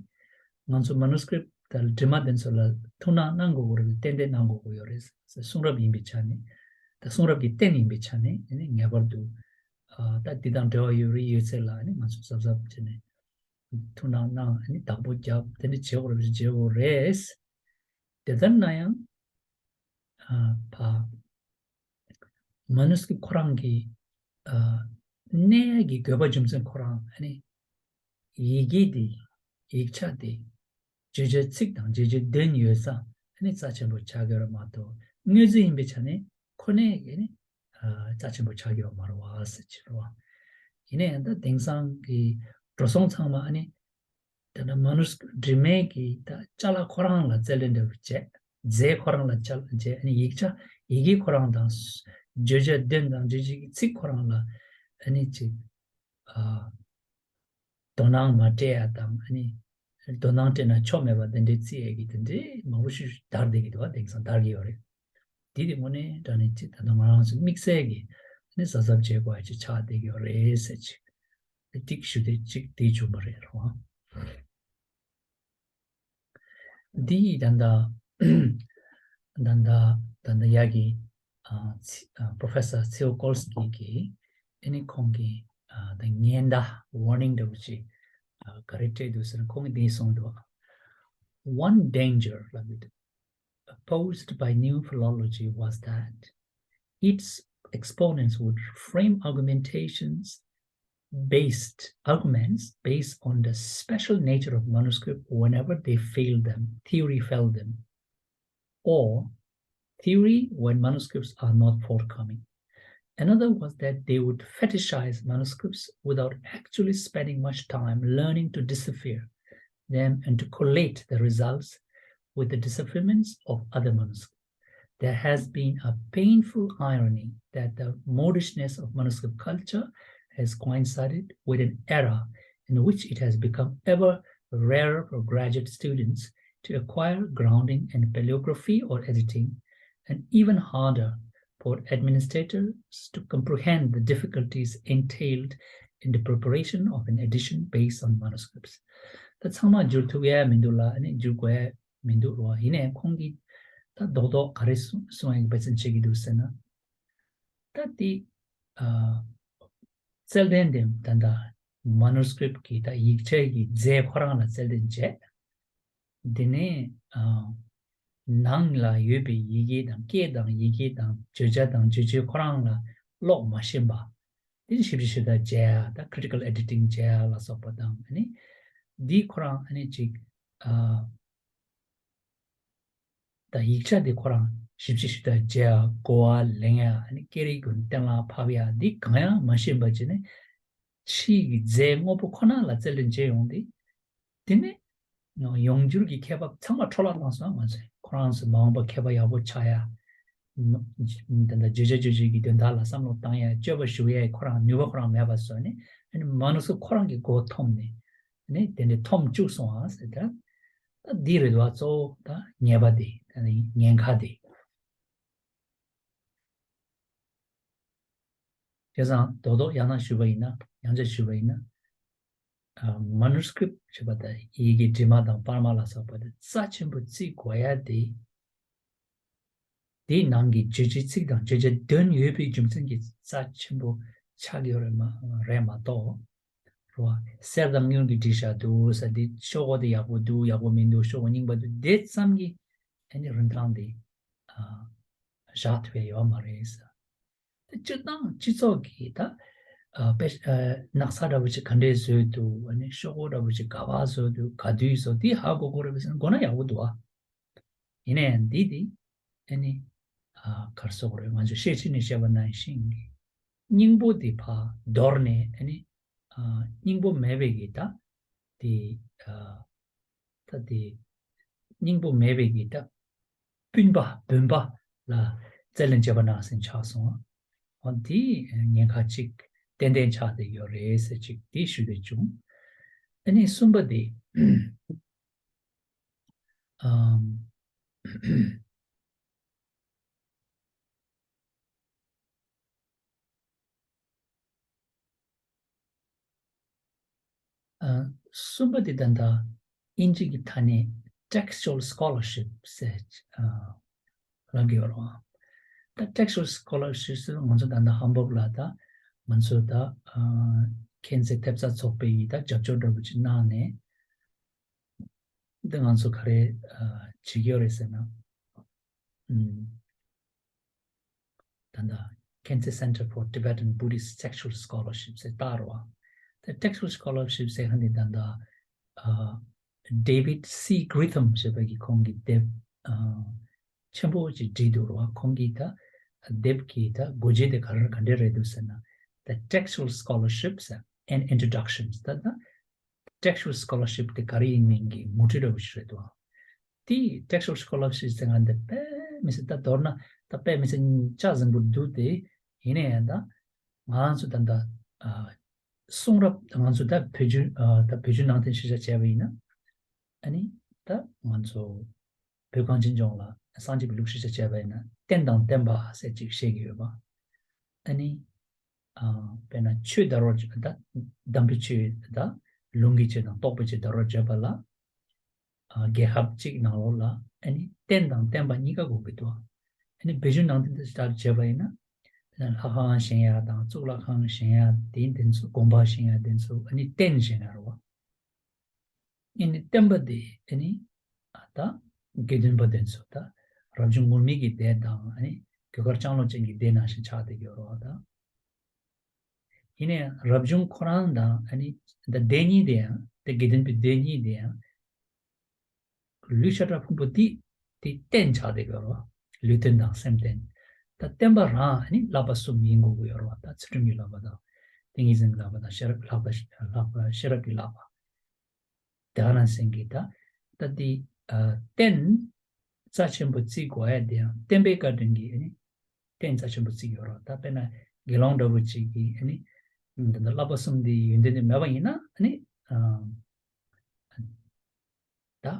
ང་ཚོ་མ་ནུ་སི་ཀི་རིབ་ད་འབྲི་མ་དེ་ཚོ་ལ་ཐུགས་སྣང་གནང་དགོས་ཀྱི་རེད། ཏན་ཏན་གནང་དགོས་ཀྱི་ཡོད་རེད། གསུང་རབ་ཡིན་པའི་ཆ་ནས་ད་གསུང་རབ་ཀྱི་རྟེན་ཡིན་པའི་ཆ་ནས་ཨ་ནི་ངེས་པར་དུ་ཨ་ད་འདི་དང་འབྲེལ་བ་ཡོད་རེད་ཡོད་ཚད་ལ་ཨ་ནི་ང་ཚོ་གཟབ་གཟབ་བྱས་ནས་ཐུགས་སྣང་གནང་ཨ་ནི་བདག་པོ་རྒྱབ་དེ་འདྲ་བྱེད་དགོས་རེད་བྱེད་དགོས་རེད། དེ་ལྟར་ན་ཡང་ཨ་ཕ་མ་ནུ་སི་ཀི་རིབ་ཁོ་རང་གི་ཨ་གནས་ཡ་གི་དགོས་པ་རྒྱུ་མཚན་ཁོ་རང་ཨ་ནི་ཡི་གེ་དེ་ཡིག་ཆ་དེ་བརྗོད་བྱའི་ཚིག་དང་བརྗོད་བྱའི་དོན་ཡོད་ཙང་ཨ་ནི་རྩ་ཆེན་པོ་ཆགས་ཀྱི་ཡོད་རེད་མ་གཏོགས་དངོས་རྫས་ཡིན་པའི་ཆ་ནས་ཁོ་ནའི་ཨ་ནི་ཨ་རྩ་ཆེན་པོ་ཆགས་ཀྱི་ཡོད་མ་རེད་བ་ཟེར་གྱི་རེད་བ། ཡིན་ན་ཡང་ད་དེང་སང་གི་འགྲོ་སོང་ཚང་མ་ཨ་ནི་དེ་ནས་མ་ནུ་སི་ཀི་རིབ་འབྲི་མེད་ཀྱི་ད་ཅ་ལག་ཁོ་རང་ལ་རྩལ་འདྲ་བོ་བྱས། རྫས་ཁོ་རང་ལ་ཅ་ལག་བྱས། ཨ་ནི་ཡིག་ཆ་ཡི་གེ་ཁོ་རང་དང་བརྗོད་བྱ་དོན་དང་བརྗོད་བྱེད་ཀྱི་ཚིག་ཁོ་རང་ལ་ཨ་ནི་ཅིག་ཨ་དོ་སྣང་མ་སྤྲད་ཡ་དང་ཨ་ནི་དོ་སྣང་སྤྲད་ན་ཆོ་མེད་པ་དེ་འདྲའི་རྩིས་ཡས་ཀྱི་དེ་འདྲའི་མང་པོ་ཞིག་དར་བསྡད་ཀྱི་འདུག་བ། དེང་སང་དར་གྱི་ཡོད་རེད། དེ་དེ་དངོས་གནས་དྲང་གནས་ཅིག་ད་ལྟ་ང་རང་ཚོ་དམིགས་བསལ་གྱི་ཨ་ནི་གཟབ་གཟབ་བྱེད་དགོས་ཡ་ཅིག་ཆགས་བསྡད་ཀྱི་ཡོད་རེད་ཟེར་ཅིག་ཏིག་ཞུ་དེ་ཅིག་དེ་བྱུང་བ་རེད་རོ། འདི་ཡིས་ད་ལྟ་ད་ལྟ་ད་ལྟ་ཡ་གི་ཨ་ཚི་ཨ་Professor Tsiolkovsky གི་ཨ་ནི་ཁོང་གི་ཨ་ད་ཉེན་བརྡ་warning འདྲ་བོ་ཅིག་ ག་རེ་སྤྲད་འདུག་ཟེར་ན་ཁོང་གིས་འདི་གསུངས་འདུག One danger, ལབ་ཡོད། Posed by new philology was that its exponents would frame argumentations based arguments based on the special nature of manuscript whenever they failed them, theory failed them, or theory when manuscripts are not forthcoming. Another was that they would fetishize manuscripts without actually spending much time learning to decipher them and to collate the results with the decipherments of other manuscripts. There has been a painful irony that the modishness of manuscript culture has coincided with an era in which it has become ever rarer for graduate students to acquire grounding in paleography or editing, and even harder for administrators to comprehend the difficulties entailed in the preparation of an edition based on manuscripts. ད་ཚང་མ་བསྒྱུར་ཐུབ་ཡ་མི་འདུག་ལ་ཨ་ནི་བསྒྱུར་དགོས་ཡ་མི་འདུག་རོ། ཡིན་ནའི་ཁོང་གིས་ད་རྡོག་རྡོག་ག་རེ་གསུང་གསུང་ཡ་གི་འབད་བརྩོན་བྱེད་ཀྱི་འདུག་ཟེར་ན། ད་དེ་ཨ་རྩལ་འདོན་དེ་ད་ལྟ་མ་ནུ་སི་ཀི་རིབ་ཀྱི་ད་ཡིག་ཆའི་གི་རྫས་ཁོ་རང་ལ་རྩལ་འདོན་བྱས། དེ་ནས་ཨ་ནང་ལ་ཡོད་པའི་ཡི་གེ་དང་སྐད་དང་ཡི་གེ་དང་བརྗོད་བྱ་དང་བརྗོད་བྱེད་ཁོ་རང་ལ་ཀློག་མ་ཤེས་པ། དེ་ནི་ཞིབ་ཕྲ་ཞིབ་ལྟ་བྱས་ཡ་ད་ཀི་རི་ཊི་ཀལ་ཨེ་ཌི་ཊིང་བྱས་ཡ་ལ་སོགས་པ་དང་ཨ་ནི་འདི་ཁོ་རང་ཨ་ནི་ཅིག་ཨ་ད་ཡིག་ཆ་འདི་ཁོ་རང་ཞིབ་ཕྲ་ཞིབ་ལྟ་བྱས་ཡ་གོ་བ་ལེན་ཡ་ཨ་ནི་སྐད་རིགས་ཀུན་གཏན་ལ་ཕབ་ཡ་འདི་གང་ཡང་མ་ཤེས་པ་བྱས་ནས་ཕྱིའི་གི་རྫས་དངོས་པོ་ཁོ་ན་ལ་རྩལ་འདོན་བྱས་ཡོང་དུས། དེ་ནས་ཡང་ཡོང་འགྱུར་གྱི་ཁྱད་པར་ཚང་མ་འཕྲོ་བརླག་བཏང་སོང་ང་ཚོས། ཁོ་རང་ཚོ་མ་འོངས་པ་མཁས་པ་ཡག་པོ་ཆགས་ཡ། ད་ལྟ་བརྗོད་བྱ་རྗོད་བྱེད་ཀྱི་དོན་དག་ལ་བསམ་བློ་བཏང་ཡ་སྤྱོད་པ་ཞུགས་ཡའི་ཁོ་རང་ནུས་པ་ཁོ་རང་མེད་པ་བཟོས་ནས་ཨ་ནི་མ་ནུ་སི་ཁོ་རང་གི་མགོ་འཐོམས་ནས་ཨ་ནི་དེ་འདྲའི་འཐོམས་བཅུག་སོང་ཨ་ཟེར་ད། ད་འདི་རེད་བ་གཙོ་བོ་ད་ཉེས་པ་དེ་ད་ནི་ཉེན་ཁ་དེ། བྱས་ཙང་རྡོག་རྡོག་ཡང་ན་ཞུས་པ་ཡིན་ན་ཡང་བསྐྱར་ཞུས་པ་ཡིན་ན། མ་ནུ་སི་ཀི་རིབ་ཞེས་པ་དང་ཡི་གེ་འབྲི་མ་དང་པར་མ་ལ་སོགས་པ་དེ་རྩ་ཆེན་པོ་བརྩི་དགོས་ཡ་དེ། དེའི་ནང་གི་རྗོད་བྱེད་ཚིག་དང་བརྗོད་བྱ་དོན་ཡོད་པའི་རྒྱུ་མཚན་གྱིས་རྩ་ཆེན་པོ་ཆགས་ཡོད་རེད་མ་རེད་མ་གཏོགས། རེད་བ། གསེར་དང་དངུལ་གྱིས་བྲིས་བཞག་འདུག་ཟེར་དེ་ཤོག་གུ་དེ་ཡག་པོ་འདུག་ཡག་པོ་མི་འདུག་ཤོག་གུ་རྙིང་པ་འདུག་དེ་ཙམ་གྱིས་ཨ་ནི་རིན་ཐང་དེ་བཞག་ཐུབ་ཡ་ཡོད་མ་རེད་ཟེར། སྤྱིར་བཏང་སྤྱི་ཚོགས་ཀྱི་ད་ཨ་དཔེ་ཨ་ནགས་ཚལ་འདྲ་བོ་ཅིག་ག་འདྲས་བཟོས་འདུག་ཨ་ནི་ཤོག་གུ་འདྲ་བོ་ཅིག་ག་པར་བཟོས་འདུག་ག་དུས་བཟོ་དེ་ཧ་གོ་གོ་རེད་པས་ཟེར་ན་གོ་ན་ཡག་པོ་འདུག་ཨ། ཡིན་ནའི་འདི་དེ་ཨ་ནི་ཨ་ག་རེ་ཟེར་དགོས་རེད། ང་ཚོ་ཤེར་ཕྱིན་ནས་བཤད་པ་ནང་བཞིན་གྱི་སྙིང་པོ་དེ་ཕར་དོར་ནས་ཨ་ནི་ཨ་སྙིང་པོ་མེད་པའི་གི་ད་དེ་ཨ། ད་དེ་སྙིང་པོ་མེད་པའི་གི་ད་སྤུན་པ་བུན་པ་ལ་རྩལ་ལེན་བྱེད་པ་ནང་བཞིན་ཆགས་སོང་། འོ་དེ་ཉེན་ཁ་གཅིག་ཏན་ཏན་ཆགས་བསྡད་ཡོད་རེད་ཟེར་གཅིག་དེ་ཞུ་འདོད་བྱུང་། ཨ་ནི་གསུམ་པ་དེ་ཨམ། གསུམ་པ་དེ་ད་ལྟ་དབྱིན་ཇི་གི་ཐ་སྙད་textual scholarship ཟེར་ལབ་ཀྱི་ཡོད་རེད། ད་textual scholarship ཟེར་ང་ཚོ་ད་ལྟ་ཧམ་བོག་ལ་ད་ང་ཚོ་ད་མཁྱེན་བརྩེ་ཐེབས་རྩ་ཚོགས་པའི་ཡི་ད་རྒྱབ་སྐྱོར་འདྲ་པོ་ཅིག་གནང་ནས། འདི་ང་ཚོ་ག་རེ་བྱེད་ཀྱི་ཡོད་རེད་ཟེར་ན། ད་ལྟ་Khentsé Center for Tibetan Buddhist Textual Scholarship ཟེར་བཏགས་རེད་བ། ད་textual scholarship ཟེར་མཁན་འདི་ད་ལྟ་David C Gretham ཞེས་པ་གི་ཁོང་གི་དེབ་ཆེན་པོ་ཅིག་བྲིས་འདུག་རེད་བ། ཁོང་གི་ད་དེབ་ཀྱི་ད་སྒོ་འབྱེད་དེ་ག་རེ་ག་འདྲ་རེད་འདུག་ཟེར་ན། The Textual Scholarships and Introductions ད་ད། Textual Scholarship དེ་ག་རེ་ཡིན་མིན་གྱི་ངོ་སྤྲོད་འདྲ་བོ་ཞིག་རེད་འདུག་དེ་Textual Scholarship ཟེར་མཁན་དེ་དཔེ་མི་སྲིད་ད་མདོར་ན་ད་དཔེ་མི་སྲིད་ལྕགས་ཟིང་པོ་འདུག་དེ་ཡིན་ན་ཡང་ད་ང་ཚོ་ད་ད་གསུང་རབ་ང་ཚོ་ད་བོད་བརྒྱུད་ད་བོད་བརྒྱུད་ནང་བསྟན་ཤེས་བྱ་བྱས་པ་ཡིན་ན་ཨ་ནི་ད་ང་ཚོ་བོད་གངས་ཅན་ལྗོངས་ལ་སངས་རྒྱས་པའི་ལུགས་ཤེས་བྱ་བྱས་པ་ཡིན་ན་རྟེན་དང་བརྟེན་པ་ཟེར་ཅིག་བཤད་ཀྱི་ཡོད་པ། ཨ་ནི། དཔེར་ན་ཆོས་དར་བར་བརྗོད་པ་དང་། དམ་པའི་ཆོས་དང་། ལུང་གི་ཆོས་དང་རྟོགས་པའི་ཆོས་དར་བར་བརྗོད་པ་ལ། རྒྱལ་ཁབ་གཅིག་ནང་ལོགས་ལ་ཨ་ནི་རྟེན་དང་བརྟེན་པ་གཉིས་ཀ་དགོས་ཀྱི་འདུག་ཨ་ནི་བོད་བརྒྱུད་ནང་བསྟན་དུ་ལྟར་བྱས་པ་ཡིན་ན། དཔེར་ན་ལྷ་ཁང་བཞེངས་ཡ་དང་གཙུག་ལག་ཁང་བཞེངས་ཡ་དེ་དེ་ཚོ་དགོན་པ་བཞེངས་ཡ་དེ་ཚོ་ཨ་ནི་རྟེན་བཞེངས་ཡ་རེད་བ། ཨེ་ནི་བསྟན་པ་དེ་ཨེ་ནི་ད་དགེ་འདུན་པ་དེ་ཚོ་ད་རབ་བྱུང་ངུར་སྨྲིག་གི་སྡེ་དང་ཨེ་ནི་གོས་དཀར་ལྕང་ལོ་ཅན་གྱི་སྡེ་ནང་བཞིན་ཆགས་བསྡད་ཡོད་རེད་བ་ད། ཡིན་ནའི་རབ་བྱུང་ཁོ་རང་དང་ཨ་ནི་ད་སྡེ་གཉིས་དེ་ཡང་དེ་དགེ་འདུན་པའི་སྡེ་གཉིས་དེ་ཡང་ལུས་ཤ་ཁྲག་ཕུང་པོ་དེ་དེ་རྟེན་ཆགས་བསྡད་ཡོད་རེད་བ། ལུས་རྟེན་དང་སེམས་རྟེན། ད་བསྟན་པ་རང་ཨ་ནི་བསླབ་པ་གསུམ་ཡིན་དགོས་ཀྱི་ཡོད་རེད་བ། ད་ཚུལ་ཁྲིམས་ཀྱི་བསླབ་པ་དང་ཏིང་ངེ་འཛིན་གྱི་བསླབ་པ་དང་ཤེས་རབ་ཀྱི་བསླབ་པ་བསླབ་པ་ཤེས་རབ་ཀྱི་བསླབ་པ། དེ་ག་ནང་བཞིན་གྱི་ད་ད་དེ་ཨ་རྟེན་རྩ་ཆེན་པོ་བརྩི་དགོས་ཡ་དེ་ཡང་བསྟན་པའི་བཀའ་དྲིན་གྱིས་ཨ་ནི་རྟེན་རྩ་ཆེན་པོ་བརྩི་ཡོད་རེད། ད་དཔེར་ན་དགེ་སློང་འདྲ་བོ་ཅིག་གིས་ཨ་ནི་འདི་འདྲ་བསླབ་པ་གསུམ་འདི་ཡོན་ཏན་འདི་མེད་པ་ཡིན་ན་ཨ་ནི་ཨ་ད་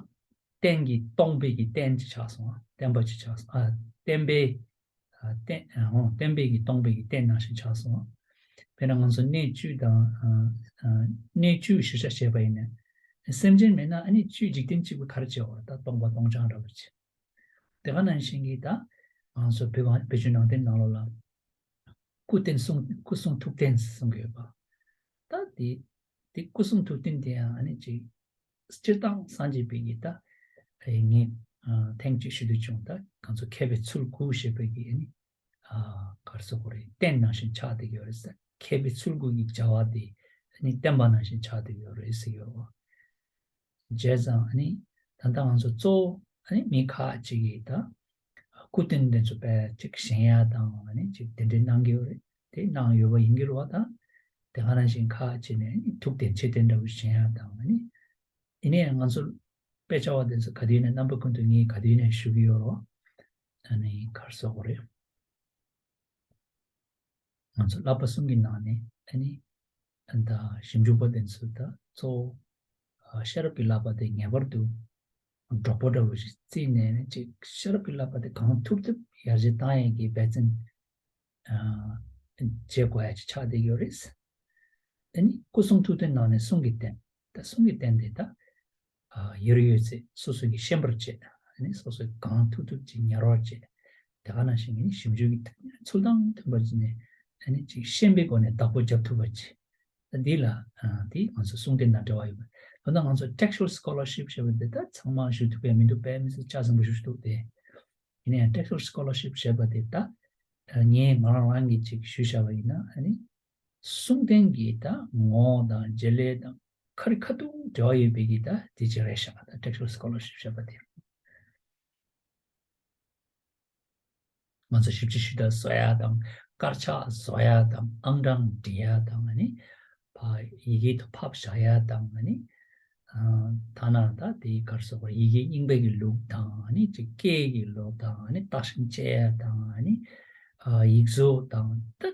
རྟེན་གྱི་སྟོང་པའི་གི་རྟེན་ཅིག་ཆགས་སོང་། བསྟན་པ་ཅིག་ཆགས་སོང་། ཨ་བསྟན་པའི་ཨ་རྟེན་ཨ་འོ་བསྟན་པའི་གི་སྟོང་པའི་གི་རྟེན་ནང་བཞིན་ཆགས་སོང་། དཔེར་ན་ང་ཚོ་གནས་བཅུ་དང་ཨ་ཨ་གནས་བཅུ་གཞིར་བཞག་བྱས་པ་ཡིན་ན་སེམས་ཅན་མེད་ན་ཨ་ནི་བཅུའི་འཇིག་རྟེན་གཅིག་པུ་ག་རེ་བྱེད་འོ། ད་སྟོང་པ་སྟོང་རྐྱང་འདྲ་བོ་བྱེད། དེ་ག་ནང་བཞིན་གྱི་ད་ང་ཚོ་བོད་པ་བོད་བརྒྱུད་ནང་བསྟན་ནང་ལོགས་ལ་སྐུ་རྟེན་གསུང་སྐུ་གསུང་ཐུགས་རྟེན་གསུང་གི་ཡོད་པ། ད་དེ་དེ་སྐུ་གསུང་ཐུགས་རྟེན་དེ་ཡང་ཨ་ནི་ཅིག་སྤྱིར་བཏང་སངས་རྒྱས་པའི་གི་ད་ངས་ཨ་ཐེངས་གཅིག་ཞུ་འདོད་བྱུང་། ད་ང་ཚོ་མཁས་པའི་ཚུལ་དགུ་ཞེས་པའི་གི་ཨ་ནི་ཨ་ག་རེ་ཟེར་དགོས་རེད། རྟེན་ནང་བཞིན་ཆགས་བསྡད་ཡོད་རེད་ཟེར། མཁས་པའི་ཚུལ་དགུ་གི་བྱ་བ་དེ་ཨ་ནི་བསྟན་པ་ནང་བཞིན་ཆགས་བསྡད་ཡོད་རེད་ཟེར་ཡོད་རེད་བ། བྱས་ཙང་ཨ་ནི་ད་ལྟ་ང་ཚོ་གཙོ་བོ་ཨ་ནི་མི་ཁག་ཅིག་གིས་ད་སྐུ་རྟེན་དེ་ཚོ་དཔེ་ཅིག་བཞེངས་ཡ་དང་ཨ་ནི་ཅིག་གདན་འདྲེན་གནང་གི་ཡོད་རེད། དེ་གནང་ཡོད་པ་ཡིན་གྱི་རེད་བ། ད་དེ་ག་ནང་བཞིན་ཁག་ཅིག་ནས་ཨ་ནི་ཐུགས་རྟེན་ཆེ་རྟེན་འདྲ་བོ་བཞེངས་ཡ་དང་ཨ་ནི་ཡིན་ནའི་ང་ཚོ་དཔེ་ཆ་བ་དེ་ཚོ་ག་དུས་ནས་རྣམ་པ་ཀུན་ཏུ་ངས་ག་དུས་ནས་ཞུ་གི་ཡོད་རེད་བ། ཨ་ནི་ག་རེ་ཟེར་དགོས་རེད། ང་ཚོ་བསླབ་པ་གསུམ་གྱི་ནང་ནས་ཨ་ནི་ད་ཞིབ་འཇུག་པ་དེ་ཚོས་ད་གཙོ་བོ་ཤེས་རབ་ཀྱི་བསླབ་པ་དེ་ངེས་པར་དུ་གྲོགས་པོ་འདྲ་བོ་ཞིག་བརྩིས་ནས་ཅིག་ཤེས་རབ་ཀྱི་བསླབ་པ་དེ་གང་ཐུབ་ཐུབ་ཡར་རྒྱས་བཏང་ཡས་ཀྱི་འབད་བརྩོན་བྱེད་དགོས་ཡ་ཅིག་ཆགས་བསྡད་ཡོད་རེད། ཨ་ནི་སྐུ་གསུང་ཐུགས་རྟེན་ནང་ནས་གསུང་གི་རྟེན། ད་གསུང་གི་རྟེན་དེ་ད་ཡོད་རེད་ཡོད་ཚད་སོ་སོ་གིས་ཤེས་པར་བྱེད། ཨ་ནི་སོ་སོས་གང་ཐུབ་ཐུབ་ཅིག་ཉར་བར་བྱེད། དེ་ག་ནང་བཞིན་གྱི་ཞིབ་འཇུག་གི་ཚུལ་དང་མཐུན་པར་བྱས་ནས་ཨ་ནི་ཅིག་ཤེས་པའི་སྒོ་ནས་བདག་པོ་རྒྱབ་ཐུབ་པ་བྱེད། ད་འདི་ལ་ཨ་དེ་ང་ཚོ་གསུང་རྟེན་དང་འབྲེལ་བ་ཡོད་པ། ད་ལྟ་ང་ཚོ་textual scholarship་ཞེས་པ་འདི་ད་ཚང་མ་ཞུ་ཐུབ་པའི་མི་འདུག་དཔེ་མི་སྲིད་ཆ་ཚང་པོ་ཞུ་ཐུབ་སྟེ། ཡིན་ནའང་textual scholarship་ཞེས་པ་དེ་ད་ངས་ང་རང་རང་གིས་ཅིག་ཞུས་བཞག་པ་ཡིན་ན་ཨ་ནི། གསུང་རྟེན་གྱི་ད་ངོ་བོ་དང་བྱེད་ལས་དང་ཁ་རི་ཁ་ཐུག་འབྲེལ་བ་ཡོད་པའི་གི་ད་དེ་ཅིག་རེད་ཤག་ད་textual scholarship་བྱས་པ་དེ། ང་ཚོ་ཞིབ་འཇུག་ཞུ་དག་བཟོ་ཡ་དང་དཀར་ཆག་བཟོ་ཡ་དང་ཨང་གྲངས་འབྲི་ཡ་དང་ཨ་ནི་ཕ་ཡི་གེ་དུ་ཕབ་བཞག་ཡ་དང་ཨ་ནི་ཐ་ན་ད་དེ་གར་སོགས་པ་ཡི་གེ་རྙིང་པའི་གི་ལུགས་དང་ཨ་ནི་ཅིག་སྐད་ཀྱི་ལུགས་དང་ཨ་ནི་བརྟག་ཞིབ་བྱེད་ཡ་དང་ཨ་ནི་ཡིག་གཟུགས་དང་ད།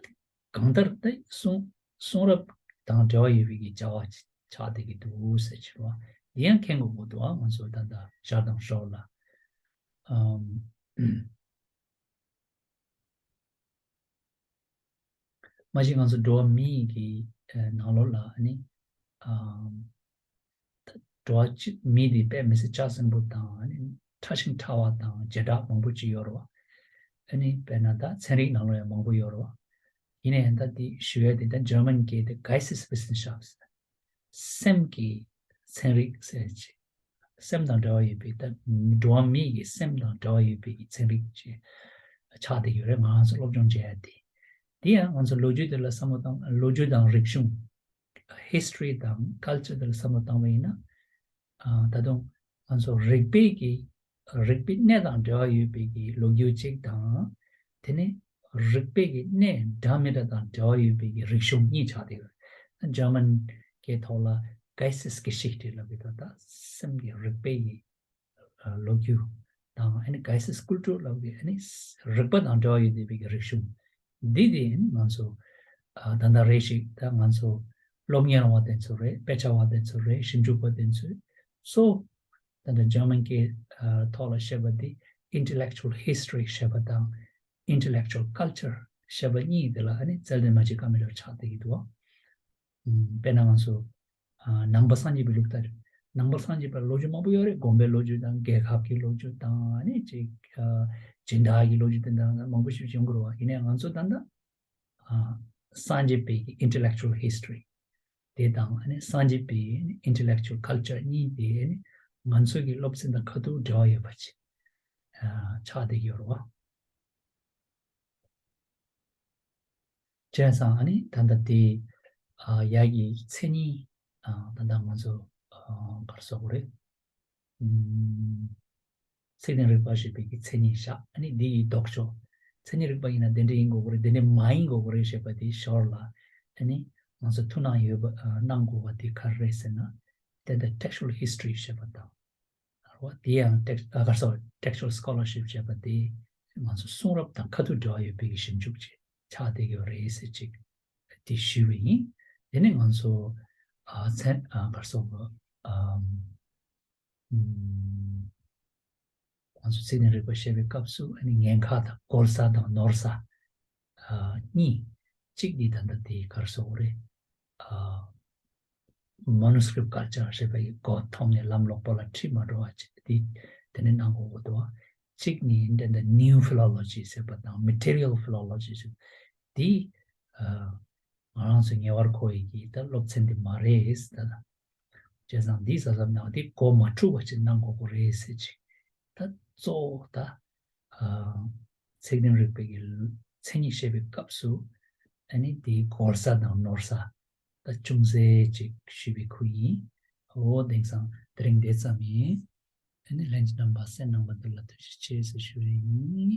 གང་ལྟར་དེ་གསུང་གསུང་རབ་དང་འབྲེལ་བ་ཡོད་པའི་གི་བྱ་བ་ཆགས་བསྡད་ཀྱི་འདུག་ཟེར་གྱི་རེད་བ། འདི་ཡང་མཁྱེན་དགོས་ཀྱི་འདུག་ཨ་ང་ཚོ་ད་ལྟ་ཞར་དང་ཞོར་ལ། ཨམ། མ་གཞི་ང་ཚོ་འགྲོ་བ་མི་ཡི་གི་ནང་ལོགས་ལ་ནི། ཨམ། འགྲོ་བ་གཅིག་མི་དེ་དཔེ་མི་སྲིད་ལྕགས་སྲིན་པོ་དང་ཨ་ནི་ཕྲ་ཞིང་ཕྲ་བ་དང་བྱེ་བྲག་མང་པོ་ཅིག་ཡོད་རེད་བ། ཨ་ནི་དཔེར་ན་ད་ཚན་རིག་ནང་ལ་ཡང་མང་པོ་ཡོད་རེད་བ། ཡིན་ན་ཡང་ད་དེ་ཞུ་ཡ་དེ་ད་ཇར་མན་སྐད་དེ་Geisteswissenschaft། སེམས་ཀྱི་ཚན་རིག་ཟེར་ཅིག་སེམས་དང་འབྲེལ་བ་ཡོད་པའི་ད་འགྲོ་བ་མི་ཡི་སེམས་དང་འབྲེལ་བ་ཡོད་པའི་ཚན་རིག་ཅིག་ཆགས་བསྡད་ཡོད་རེད། ང་ཚོ་སློབ་སྦྱོང་བྱེད་ཡ་དེ། དེ་ཡང་ང་ཚོ་ལོ་རྒྱུས་དེ་ལ་བསམ་བློ་བཏང་ལོ་རྒྱུས་དང་རིག་གཞུང་། History་དང་Culture་དེ་ལ་བསམ་བློ་བཏང་བ་ཡིན་ན། ཨ་ད་དུང་ང་ཚོ་རིག་པའི་གི་རིག་པའི་གནས་དང་འབྲེལ་བ་ཡོད་པའི་གི་ལོ་རྒྱུས་གཅིག་དང་། དེ་ནས་རིག་པའི་གི་གནས་འདྲ་མི་འདྲ་དང་འབྲེལ་བ་ཡོད་པའི་གི་རིག་གཞུང་གཉིས་ཆགས་བསྡད་ཡོད། ཇར་མན་གི་ཐོག་ལ་Geistesgeschichte་ལབ་ཀྱི་འདུག་ད་སེམས་ཀྱི་རིག་པའི་གི་ལོ་རྒྱུས་དང་ཨ་ནི་Geisteskultur་ལབ་ཀྱི་ཨ་ནི་རིག་པ་དང་འབྲེལ་བ་ཡོད་བསྡད་པའི་གི་རིག་གཞུང་འདི་དེ་ཨ་ནི་ང་ཚོ་ཨ་ད་ལྟ་རེ་ཞིག་ད་ང་ཚོ་སློབ་གཉེར་བ་དེ་ཚོ་རེད། དཔེ་ཆ་བ་དེ་ཚོ་རེད། ཞིབ་འཇུག་པ་དེ་ཚོས་གཙོ་བོ་ད་ལྟ་ཇར་མན་སྐད་ཐོག་ལ་བཤད་པ་དེ་Intellectual History་ཞེས་པ་དང་Intellectual Culture་ཞེས་པ་གཉིས་དེ་ལ་ཨ་ནི་རྩལ་འདོན་མ་བྱེད་ཀ་མེད་པར་ཆགས་བསྡད་ཀྱི་འདུག་དཔེར་ན་ང་ཚོ་ནང་པ་སངས་རྒྱས་པའི་ལུགས་ལྟར། ནང་པ་སངས་རྒྱས་པའི་ལོ་རྒྱུས་མང་པོ་ཡོད་རེད། དགོན་པའི་ལོ་རྒྱུས་དང་རྒྱལ་ཁབ་ཀྱི་ལོ་རྒྱུས་དང་ཨ་ནི་ཅིག་སྦྱིན་བདག་གི་ལོ་རྒྱུས་དེ་འདྲ་མང་པོ་ཞིག་ཡོང་གི་རེད་བ། ཡིན་ནའང་ང་ཚོ་ད་ལྟ་སངས་རྒྱས་པའི་intellectual history། དེ་དང་ཨ་ནི་སངས་རྒྱས་པའི་intellectual culture གཉིས་དེ་ཨ་ནི་ང་ཚོ་གི་སློབ་ཚན་དང་ཁ་ཐུག་འབྲེལ་བ་ཡོད་པ་ཅིག་ཆགས་བསྡད་ཡོད་རེད་བ། བྱས་ཙང་ཨ་ནི་ད་ལྟ་དེ་ཡ་གི་མཚན་ཉིད་ད་ལྟ་ང་ཚོ་ག་རེ་ཟེར་དགོས་རེད། ཚིག་དོན་རིག་པ་ཞེས་པའི་གི་མཚན་ཉིད་བཞག་ཨ་ནི་འདི་ཡི་ལྡོག་ཕྱོགས། མཚན་ཉིད་རིག་པ་ཡིན་ན་འདི་འདྲ་ཡིན་དགོས་ཀྱི་རེད། འདི་འདྲ་མ་ཡིན་དགོས་ཀྱི་རེད་ཞེས་པ་དེའི་ཞོར་ལ་ཨ་ནི་ང་ཚོ་ཐུགས་སྣང་ཡོད་པ་གནང་དགོས་པ་དེ་ག་རེ་རེད་ཟེར་ན། དེ་འདྲ་textual history ཞེས་པ་དང་། རེད་བ། དེ་ཡང་text- ཨ་ག་རེ་ཟེར། textual scholarship ཞེས་པ་དེ་ང་ཚོ་གསུང་རབ་དང་ཁ་ཐུག་འབྲེལ་བ་ཡོད་པའི་གི་ཞིབ་འཇུག་ཅིག་ཆགས་བསྡད་ཡོད་རེད་ཟེར་ཅིག་དེ་ཞུས་པ་ཡིན། དེ་ནས་ང་ཚོ་ཨ་མཚན་ཨ་ག་རེ་ཟེར། ཨམ། ང་ཚོ་ཚིག་དོན་རིག་པ་བཤད་པའི་སྐབས་སུ་ཨ་ནི་ཉེན་ཁ་དང་གོལ་ས་དང་ནོར་ས་གཉིས། གཅིག་འདི་ད་ལྟ་དེ་ག་རེ་ཟེར་དགོས་རེད། manuscript culture ཞེས་པ་ཡི་མགོ་འཐོམ་ནས་ལམ་ལོག་པ་ལ་ཁྲིད་མ་འགྲོ་བ་ཅིག་དེ་དེ་ནས་གནང་དགོས་ཀྱི་འདུག་དེ་ནས་ད་ལྟ་new philology ཞེས་པ་དང་material philology ཞེས་པ་དེ་ང་རང་ཚོ་ངེས་པར་དགོས་ཡི་གི་ད་སློབ་ཚན་དེ་མ་རེད་ད། བྱས་ཙང་འདི་ཟབ་ཟབ་གནང་བ་འདི་གོ་མ་འཁྲུག་པ་ཅིག་གནང་དགོས་ཀྱི་རེད་ཟེར་ཅིག་ད་གཙོ་བོ་ད་ཚིག་དོན་རིག་པའི་གི་མཚན་ཉིད་བཤད་པའི་སྐབས་སུ་ཨ་ནི་དེའི་གོལ་ས་དང་ནོར་ས་ད་ཅུང་ཟད་ཅིག་ཞུས་པའི་ཁུལ་ཡིན། འོ་དེང་སང་དེ་རིང་འདི་ཙམ་ཡིན། ཨ་ནི་ལྷན་རྒྱས་རྣམ་པ་གསན་གནང་བ་འདི་ལ་ཐུགས་རྗེ་ཆེ་ཟེར་ཞུ་ཡི་ཡིན།